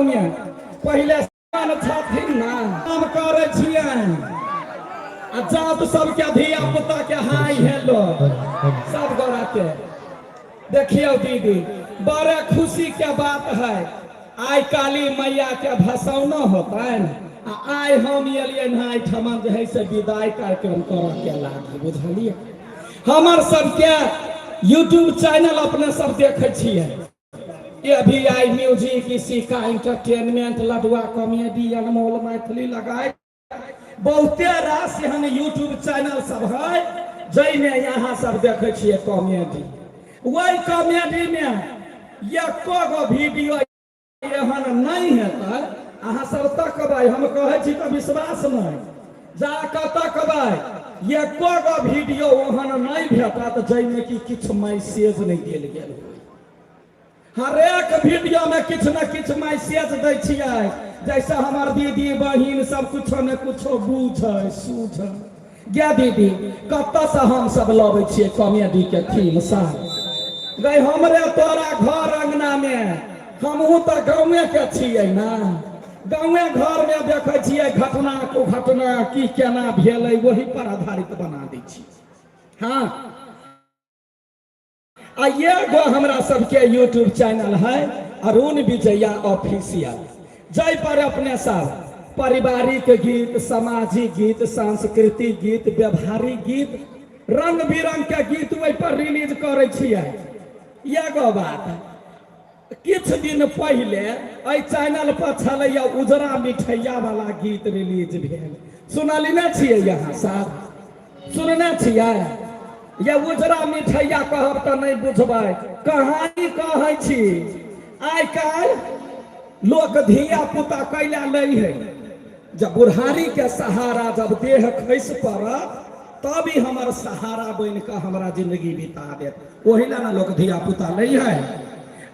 में पहिले छथिन ना काम करै छियनि आ जात सबके धिया पुता के हाय हेलो सब गोरा के। देखियौ दीदी, बड़े खुशी के बात है, आइ काली मैया के भसौनो होतनि आ आइ हम एलियनि हँ एहिठमा जे है से विदाई कार्यक्रम करऽ के लागी, बुझलियै। हमर सबके यूट्यूब चैनल अपने सब देखै छियै, ये भी आई म्यूजिक, इसी का इंटरटेनमेंट, लडुआ कॉमेडी, अनमोल मैथिली लगाए बहुते रास एहन यूट्यूब चैनल सब है जाहिमे यहाँ सब देखै छियै कॉमेडी। वही कॉमेडी में एको गो वीडियो एहन नहीं हेतै, अहाँ सब तकबै, हम कहै छी तऽ विश्वास नहि, जा कऽ तकबै एको गो वीडियो ओहन नहीं भेटत जाहिमे कि किछु मैसेज नहीं देल गेल हो। हरेक वीडियो में किछु ने किछु मैसेज दै छियै, जैसे हमर दीदी बहिन सब कुछो ने कुछो बुझै सूझै। गे दीदी, कतऽसँ हम सब लबै छियै कॉमेडी के थीम सब? गै हमरे तोरा घर अंगना में, हमहूँ तऽ गाँवे के छियै ने, गाँवे घर में देखै छियै घटना कुघटना की केना भेलै, वही पर आधारित बना दै छियै। हाँ, आ एगो हमरा सबके यूट्यूब चैनल है अरुण विजया ऑफिशियल, जाहि पर अपने सब पारिवारिक गीत, सामाजिक गीत, सांस्कृतिक गीत, व्यवहारिक गीत, रंग बिरंग के गीत ओहि पर रिलीज करै छियै। एगो बात, किछु दिन पहिले एहि चैनल पर छलैया उजरा मिठैया वाला गीत रिलीज भेल, सुनली ने छियै यहाँ सब? सुनने छियै? ये उजरा मिठैया कहब तऽ नहि बुझबै, कहानी कहै छी। आइ काल्हि लोक धिया पुता कैला लै है, जब बुढ़ारी के सहारा जब देह खसि पड़त तब ही हमर सहारा बनि कऽ हमरा जिंदगी बिता देत, ओहि ला ने लोक धिया पुता लै है।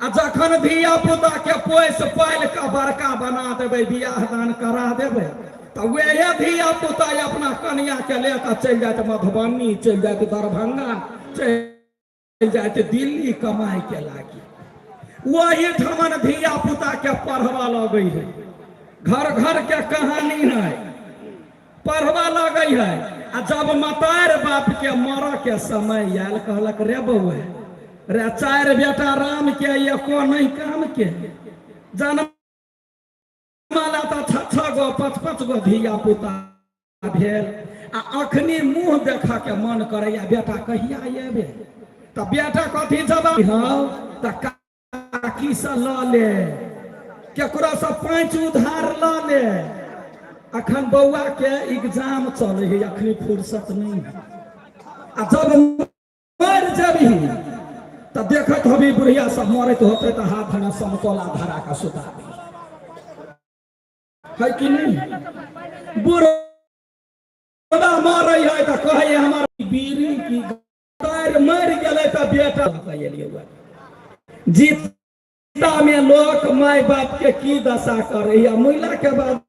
आ जखन धिया पुता के पोसि पालि कऽ बड़का बना देबै, बियाह दान करा देबै, तऽ वएह धिया पुता अपना कनिया के ले कऽ चलि जायत मधुबनी, चलि जायत दरभंगा, चलि जायत दिल्ली कमाइ के लागी। वही ठमन धिया पुता के पढ़बा लगै है, घर घर के कहानी है, पढ़बा लगै है। आ जब मतार बाप के मरऽ के समय आयल, कहलक रे बौआ रे, चारि बेटा राम के एको नहीं काम के, जन्म तऽ छह छह गो पाँच पाँच गो धिया पुता भेल, आ अखनी मुँह देखऽ के मन करैया, बेटा कहिया एबे? तऽ बेटा कथी जवाब, हँ तऽ काकीसँ लऽ ले, केकरोसँ पाँच उधार लऽ ले, अखन बौआ के एग्जाम चलै है, अखनी फुर्सत नहीं है। आ जब मरि जेबही तऽ देखत होबी बुढ़िया सब मरैत होते तऽ हाथ में समतोला धरा कऽ सुता दी है कि नहीं? बुढ़वा मरै है तऽ कहै हमर बीड़ी की तार मरि गेलै तऽ बेटा एलियै। जीता में लोक my बाप के की दशा करैया, मुइला के बाद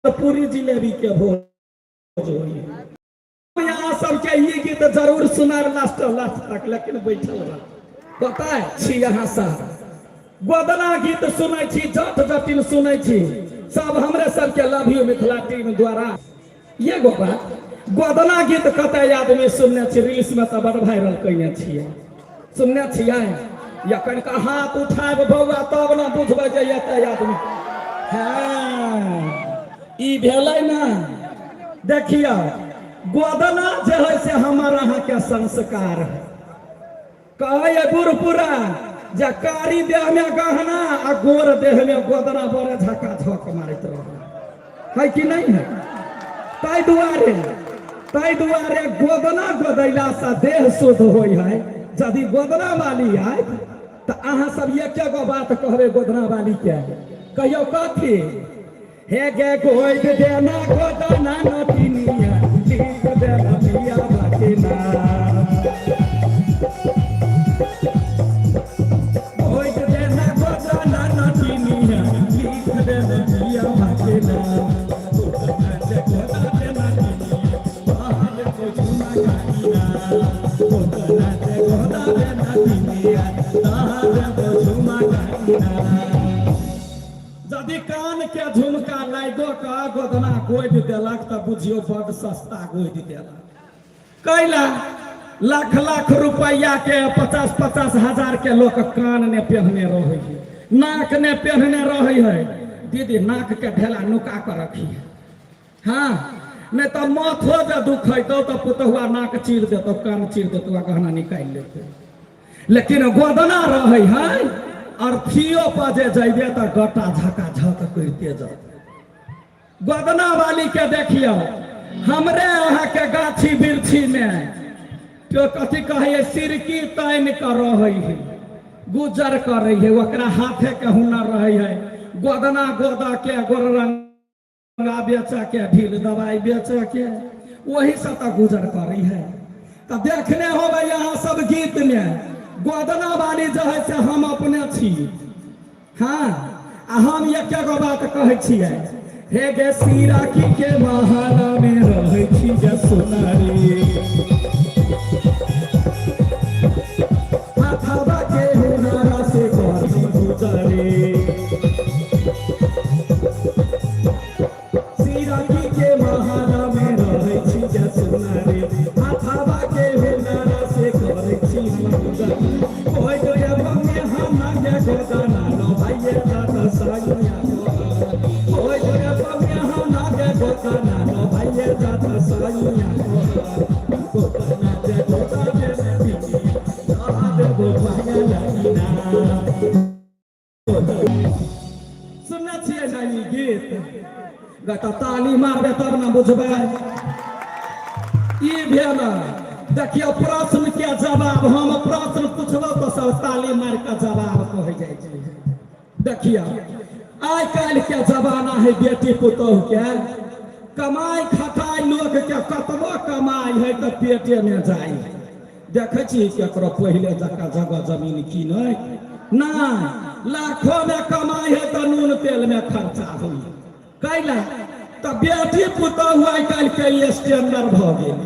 पूरी जिलेबी के भोज होइया। यहाँ सबके ई गीत जरूर सुनार लास्ट लास्ट तक, लेकिन बैठल रह बताए छी। यहाँ सब गोदना गीत सुनै छी, जट जटिन सुनै छी, सब हमरे सबके लव you Mithila team द्वारा। ये गो बात, गोदना गीत कते आदमी सुनने छी? रील्स में तऽ बड़ वायरल कयने छियै, सुनने छियै? या कनिका हाथ उठायब बौआ तब ने बुझबै जे एते आदमी। हँ, ई भेलै ने। देखियौ, गोदना जे है से हमर अहाँके संस्कार है। कहै बूढ़ पुरान जे कारी देह में गहना आ गोर देह में गोदना बड़े झका झक मारैत रह है कि नहीं है? ताहि दुआरे गोदना गोदैला से देह शुद्ध होइ है। यदि गोदना वाली आयत तऽ अहाँ सब एके गो बात कहबै गोदना वाली के, कहियौ कथी? हे गे गोद देना गोदना नतिनिया, लिख देना पिया बाकिना। गोद देना गोदना नतिनिया, लिख देना पिया बाकिना। गोदना जे गोदा देना तिनिया, बाहर को झुमा काकिना। गोदना जे गोदा देना तिनिया, बाहर को झुमा काकिना। यदि कान के झुमका लाइगो के गोदना गोदि देलक तऽ बुझियौ बड सस्ता गोदि देलक। कैला लाख लाख रुपैआ के 50-50 हजार के लोक कान ने पहने रहे है, नाक ने पहने रहे है। दीदी नाक के ढेला नुका के रखी है, हाँ नहीं तो माथो जे दुखेतौ तो पुतहुआ नाक चीर देतौ, कान चीर देतौ, गहना निकालि लेतौ। लेकिन गोदना रहे है अर्थियो पर जे जैबे तो गटा झका झक करते जाते। गोदना वाली के देखियो हमरे अहाँ के गाछी वृक्षी में तो कथी कहे सिरकी तानि के रहे है, गुजर करे है, ओकरा हाथे के हुनर रहे है। गोदना गोदा के गोररंगा बेचे के, ढील दवाई बेचे के, वही से तो गुजर करे है। तो देखने होबै यहाँ सब गीत में गोदना वाली जो है से हम अपने छी। हाँ, आ हम एक गो बात कहै छियै, हे गे सिराकी के बहाना में रहै छी गे सोनारी, हाथवा के हुनारा से करी गुजरे, सिराकी के बहाना में रहै छी गे सोनारी, हाथवा के हुनारा से करै छी गुजरे। कोई तो में हम ना गोदाना लो भाइये दादा साइया, कोई तो में हम ना गोदाना लो भाइये दादा साइया, गोदाना जे गोदाना जे दादा गो भाइया लाइना। सुनने छियै ना ई गीत? गता ताली मारबै तब ना बुझबै। ई भेल देखियौ प्रश्न के जवाब। हम प्रश्न पूछबो तऽ सब ताली मारि कऽ जवाब कहै जाइ छै। देखियौ आइ काल्हि के जमाना है बेटी पुतोहु के कमाइ खटाइ लोक के कतबो कमाइ है तऽ पेटे मे जाइ है। देखै छी केकरो पहिले जकाँ जगह जमीन कीनै नहि, लाखो मे कमाइ है तऽ नून तेल मे खर्चा होइ। कैला तऽ बेटी पुतोहु आइ काल्हि के स्टैंडर्ड भऽ गेल,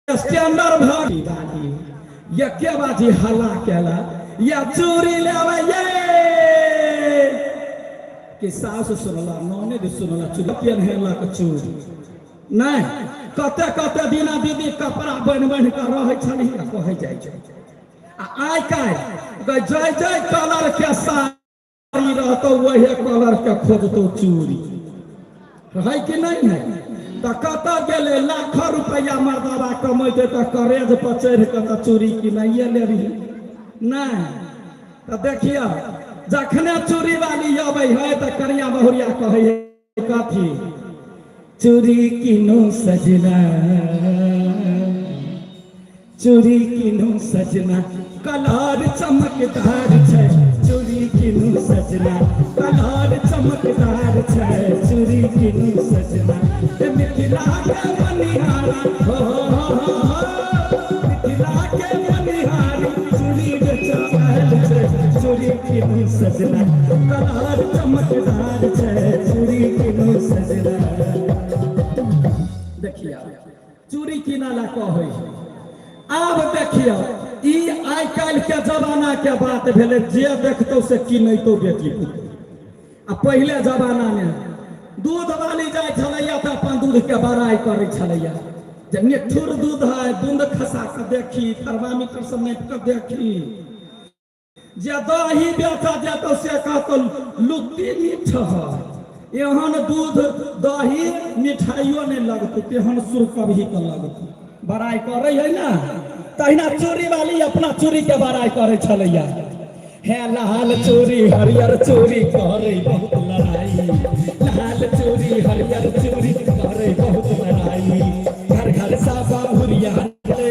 स्टैंडर्ड भऽ गेल। एके बाजी हल्ला केला या चूड़ी लेबै ये कि सास सुनला, ननद सुनला, चूड़ी पेन्हेलक चूड़ी नहि। कते कते दिना दीदी कपड़ा बनि बनि कऽ रहै छलही आ कहै जाइ छै। आ आइ काल्हि जय जय कलर के साड़ी रहतौ वही कलर के खोजतौ चूड़ी, है कि नहीं है? तऽ कतऽ गेलै लाखों रुपैआ मर्दाबा कमेतै तऽ करेज पर चढ़ि कऽ तऽ चूड़ी किनाइए लेबही नहि। तऽ देखियौ जखने चूड़ी वाली अबै है तऽ कनिया बहुरिया कहै है कथी, चूड़ी किनो सजना, चूड़ी किनो सजना, कलर चमकदार छै, चूड़ी किनो सजना, कलर चमकदार छै, चूड़ी किनो सजना, ए मिथिला के मनिहारा, हो हो हो हो, मिथिला के मनिहारी चूड़ी बेचायल छै, चूड़ी किनो सजना, कलर चमकदार छै, चूड़ी किनो सजना। देखियौ चूड़ी किना ला कहै है। आब देखियौ ई आइ काल्हि के जमाना के बात भेलै, जे देखतौ से किनैतौ बेटी पुतहु। आ पहिले जमाना मे दूध वाली जाइ छलैया तऽ अपन दूध के बड़ाइ करै छलैया जे निठुर दूध है, बूंद खसा कऽ देखी, थर्मामीटर से नापि कऽ देखी। जे दही बेचऽ जेतौ से कहतौ लुत्ती मीठ है, एहन दूध दही मिठाइयो नहि लगतौ, तेहन सुरकबही के लगतौ। बड़ाइ करै है ना, तहिना चूड़ी वाली अपना चूड़ी के बड़ाइ करै छलैया। हे लाल चूड़ी हरियर चूड़ी करै बहुत लड़ाई, लाल चूड़ी हरियर चूड़ी करै बहुत लड़ाई, घर घर सा बाहुरिया निकले,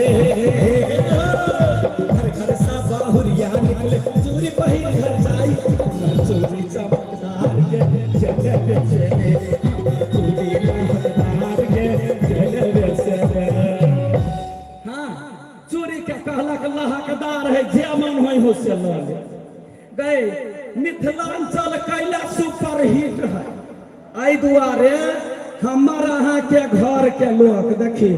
घर घर सा बाहुरिया निकले, चूड़ी पहिर घर जाई, चूड़ी चमकदार के चले बेचेले, चूड़ी लहकदार के चले बेचेले। हाँ, चूड़ी के कहलक लहकदार है, जे मन होय हो से लऽ ले। गए मिथिलांचल कैला सुपर हिट है, एहि दुआरे हमर अहाँ के घर के लोक देखी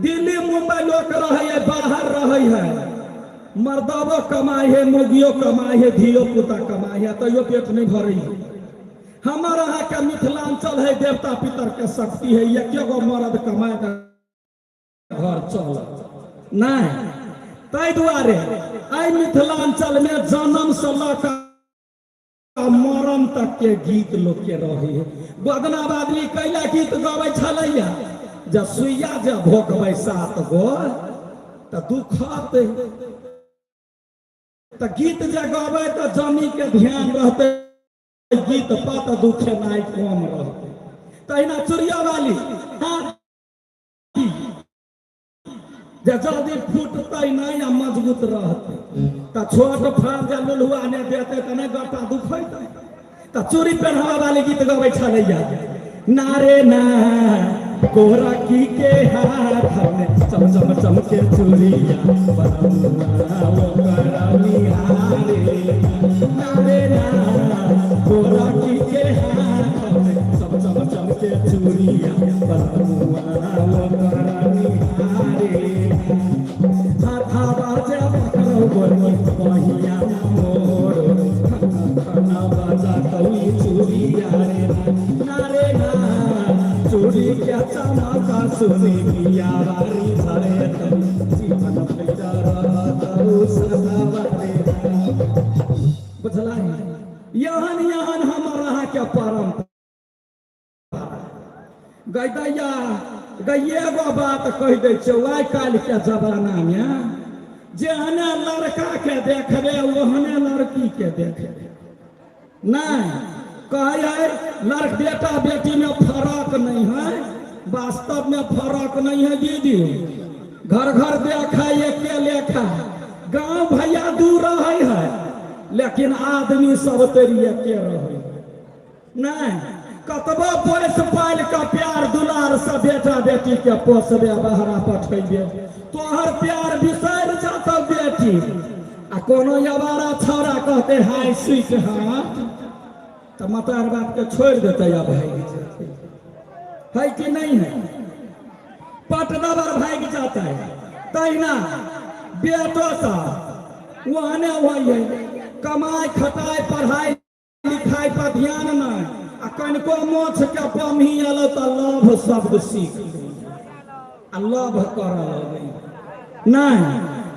दिल्ली मुंबई लोक रहे है, बाहर रहे है, मर्दबो कमाइ है, मौगियो कमाइ है, धियो पुता कमाइ है, तैयो पेट नहीं भरै है। हमर अहाँके मिथिलांचल है, देवता पितर के शक्ति है, एके गो मर्द कमाए के घर चल नहीं। ताहि दुआरे एहि मिथिलांचल में जन्म से लऽ कऽ मरण तक के गीत लोग के रहे है। गोदना बादली कैला गीत गबै छलैया, जब सुइया जब भोकबै 7 गो तऽ दुखत, तऽ गीत जे गबै तऽ जनी के ध्यान रहतै गीत पर, तऽ दुखेनाइ कम रहतै। तहिना चुड़िया वाली, हाँ, जे जल्दी फूटतै नहि आ मजबूत रहतै, तऽ छोट फाड़ जे लुलुआ नहि देतै तऽ नहि गट्टा दुखैतै। तऽ चूड़ी पेन्हवा वाली गीत गबै छलैया, नारे ना कोरा की के हाथ में चम चम चमके चूड़िया बनौआ ओकरा निहारे, नारे ना कोरा की के हाथ में चम चम चमके चूड़िया बनौआ ओकरा निहारे, हाथावा जे पकड़ो गोरी बहिया मोर खाना खाना बाजा तई चूड़िया रे, नारे ना चूड़ी के चमका सुनी बिया बारी भरे तई जीवन भैया रहतौ सदावा रे। बुझला यहन यहन हमर अहाँके परम्परा गैदैया गै। एगो बात कहि दै छियौ, आइ काल्हिके जमानामे जेहने लड़काके देखबे ओहने लड़कीके देखबे। नहि कहै है लड़क बेटा बेटीमे फरक नहीं है, वास्तव में फरक नहीं है दीदी। घर घर देखा एके लेखा, गांव भैया दूर रहे है लेकिन आदमी सब तेरी एके रहे। नहीं कतबो पोस पालि कऽ प्यार दुलार से बेटा बेटी के पोसबे, बहरा पठेबे, तोहर प्यार बिसरि जातौ बेटी, आ कोनो अवारा छौड़ा कहते हाय स्वीट हार्ट तऽ मतार बाप के छोड़ि देतै आ भागि जेतै। है कि नहीं है? पट दबर भागि जेतै। तहिना बेटो सब ओहने होइ है, कमाइ खटाइ पढ़ाइ लिखाइ पर ध्यान नहि, आ कनिको मोछ के बमही एलो तऽ लभ शब्द सीख आ लभ करऽ लगै। नहि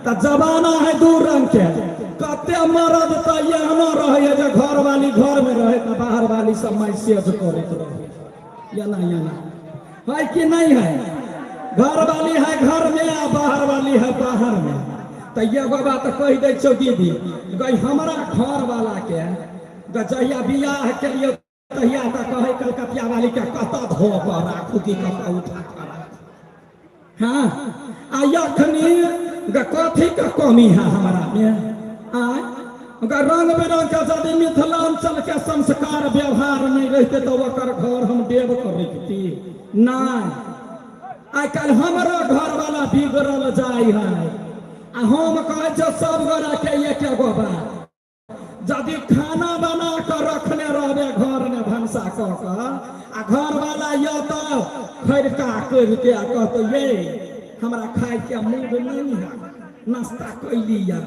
तऽ जमाना है दू रंग के। कते मरद तऽ एहनो रहैए जे घरवाली घरमे रहै तऽ बाहर वाली सब मैसेज करैत रहै, एना एना। है कि नहीं है? घर वाली है घर में आ बाहर वाली है बाहर में। तऽ एगो बात कहि दै छौ दीदी गई, हमरा घर वाला के जहिया बियाह केलियै तहिया तऽ कहै कलकतिया वाली के कतऽ धो कऽ राखू कि कतऽ उठा कऽ राखू। हाँ, आ अखनी कथी के कमी है हमरा में? आय रंग बिरंग के यदि मिथिलांचल के संस्कार व्यवहार नहीं रहते तो ओकर घर हम देव कर रखती नहीं। आइ काल्हि हमरो घरवाला बिगड़ल जाइ है, आ हम कहै छियै सब गोरा के एके गो बात, यदि खाना बना कऽ रखने रहबे घरमे भनसा कऽ कऽ आ घरवाला यऽ तऽ खरिका करिके आ कहतौ ये हमरा खाइके मूड नहीं है, नाश्ता कैली या,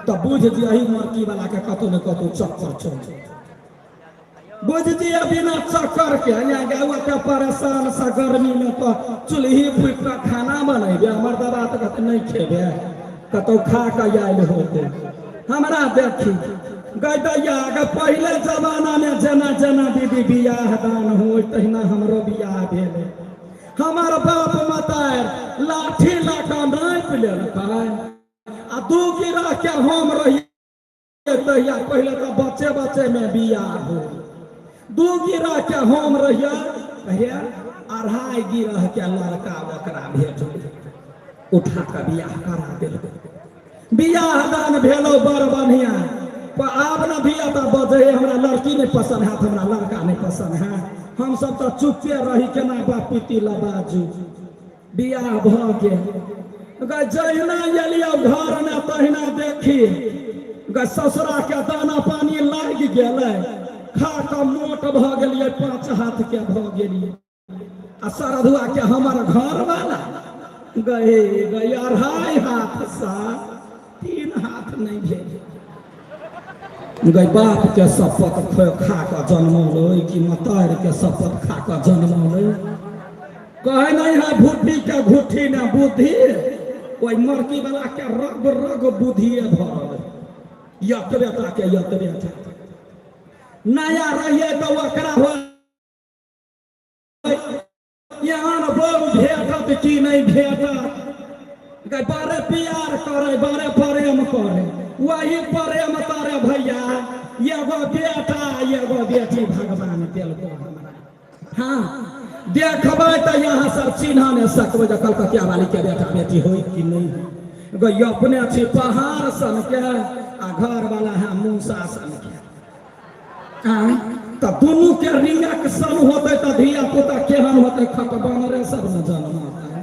तऽ बुझ जही मरकी वाला के कतौ ने कतौ चक्कर चल। बुझ जिया बिना चक्कर के यहाँ गौआ के परेशान से गर्मी में तो चूल्ही फूकि कऽ खाना बनेबे, हमर दबा तऽ कहते नहीं खेबे, कतौ खा कऽ आयल होते। हमरा देखी गै दैया गे, पहिले जमाना में जेना जेना दीदी बियाह दान होय तहिना हमरो बियाह भेलै। हमर बाप मतार लाठी लऽ कऽ नापि लेलकै आ दू गिरह के हम रहियै तहिया, पहिले तऽ बच्चे बच्चे में बियाह हो, दू गिरह के हम रहियै तहिया, 2.5 गिरह के लड़का ओकरा भेटलै, उठा कऽ बियाह करा देलकै। बियाह दान भेलो बड़ बढ़िया, पर आब न धिया तऽ बजै हमरा लड़की नहि पसन्द हैत, हमरा लड़का नहि पसन्द है। हमसब तऽ चुपे रही, केना बाप पिती लऽ बाजू। बियाह भऽ गेल गे, जहिना एलियौ घरमे तहिना देखी गे ससुरा के दाना पानी लागि गेलै, खा कऽ मोट भऽ गेलियै, 5 हाथ के भऽ गेलियै। आ सरधुआ के हमर घर वाला गए गए 2.5 हाथ सा 3 हाथ नहि भेल। गै बाप के शपथ खा कऽ जन्मौलै कि मतार के शपथ खा कऽ जन्मौलै? कहै नहीं है भुट्टी के घुट्ठी ने बुद्धि, ओहि मरकी वाला के रग रग बुद्धिए भरल, यतबे टा के यतबे टा। नया रहिए तऽ ओकरा हो एहन बम भेटत कि नहि भेटत। गै बड़े प्यार करे, बड़े प्रेम करे, वही प्रेम करे भैया। एगो बेटा एगो बेटी भगवान देलको हमरा। हाँ देखबै तऽ यहाँ सब चिन्ह नहि सकबै जे कलकतिया वाली के बेटा बेटी होई कि नहि। गै अपने छी पहाड़ सन के आ घर वाला है मूसा सन के। तऽ दुनू के रिएक्शन होतै तऽ धिया पुता केहन होतै? खत बनरे सब ने जन्मतै।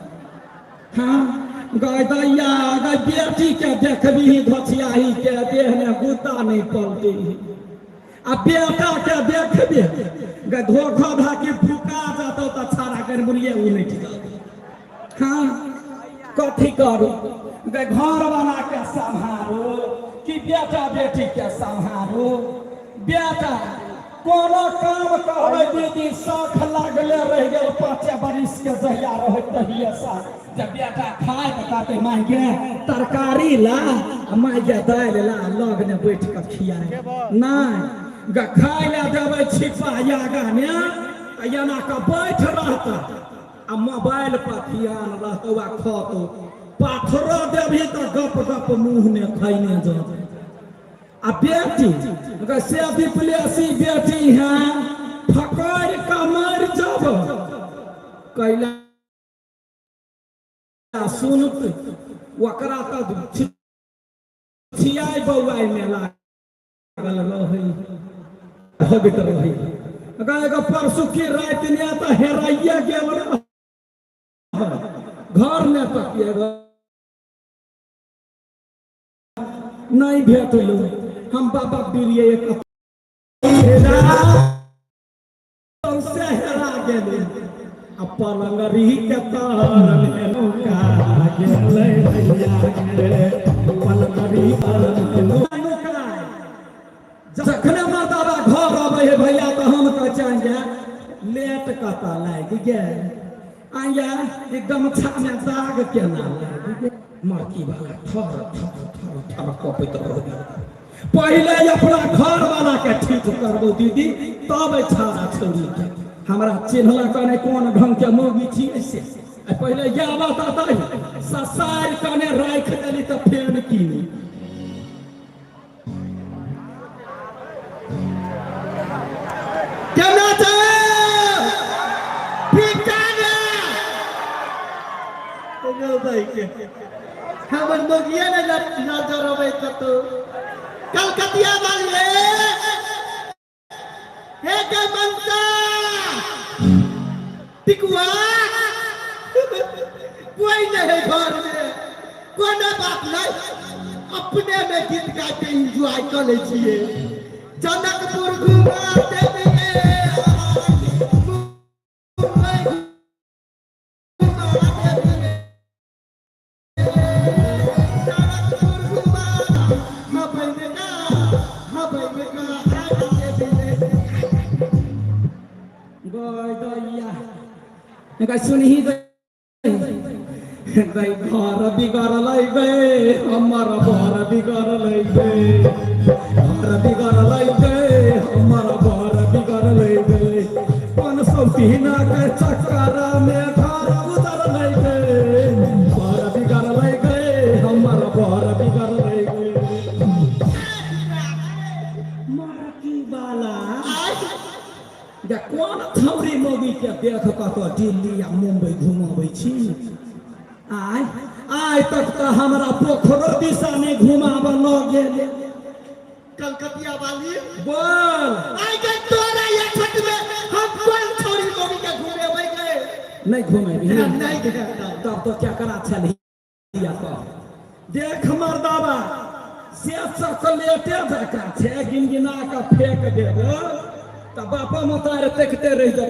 हाँ गै दैया, गै बेटी के देखबही धोछियाही के देह में गुद्दा नहीं पलटी, आ बेटा के देखबी गै धोखा धाकी फुका जतौ तऽ छाड़ा कर मुड़िए उलटि जतौ। हाँ कथी करू गै, घर वाला के सम्हारू कि बेटा बेटी के सम्हारू? बेटा कोनो काम कहबै दीदी, शौख लागले रहि गेल 5 बरिस के जहिया रहै तहिए सँ, जे बेटा खाय तऽ कहतै माय गे तरकारी ला, आ माय गे दालि ला, लग ने बैठ कऽ खियाए। नहि गे, खाय लए देबै छिपा आगाँ मे आ एना कऽ बैठ रहतै आ मोबाइल पर ध्यान रहतौ आ खतौ। पाथरो देबही तऽ गप गप मुँह मे खैने जतौ। आ बेटी अगर से विप्लेसी बेटी है, फकड़ कऽ मरि जब कैला सुनत ओकरा तऽ छियाइ बौआइ मे लागल रहै, भगत रहै। अगर एगो परसू की राति ने तऽ हेराइए गेल रहै, घर ने तकिए नहीं भेटलो। हम बाबा बीरिये एक से हेरा गेलै आ पलंगरी के तर में नुका गेलै भैया गे, पलंगरी तर में नुका। जखने मर्दाबा घर अबै है भैया तऽ हम कहै छियै लेट कतऽ लागि गेल आइया, ई गमछा में दाग केना लागि गेल? मरकी वाला थर थर थर थर कपैत रहै। पहिले अपना घर वाला के ठीक करबो दीदी, तब छाड़ा छौड़ी के। हमरा चिन्हलक नहि कोन ढंग के मौगी छियै से। आ पहिले इएह बात अतै ससारि कने राखि देली तऽ फेर की नहि। केना छै? ठीक ठाक के हमर मोगिया ने नजर अबै कतौ। कलकतिया वाली रे, हे के मनसा टिकुआ, कोई नहीं है घर में। कोनो बात नहीं, अपने में गीत गा के एंजॉय कर ले छिए। जनकपुर घुमा देबिए, मुंबई घुमा देबिए, जनकपुर घुमा हबैबेगा हबैबेगा देबिए। गै दैया, गै सुनही गै, गै घर बिगड़लै गै, हमर बर बिगड़लै गै, घर बिगड़लै गै, हमर बर बिगड़लै गै, कोन सौतीना के चक्कर में घर उजड़लै गै, बर बिगड़लै गै, हमर बर बिगड़लै गै। मरकी वाला जे कोन छौरी मौगी के देख कऽ तो दिल्ली आ मुंबई घुमाबै छी? आय आइ तक तऽ हमरा पोखरो दिशा नहि घुमाबऽ लऽ गेल। कलकतिया वाली, बोल। आइ के तोरा ये छठ में हम कोन छोरी मोगी के घुमेबै गए? नहि घुमेबही? नहीं घुमेबै। तब तो केकरा छलही कह। देख मर्दाबा, से चॉकलेटे जकाँ छै, गिनगिना कऽ फेंक देबो तऽ बापा मतार देखते रहि जेतै।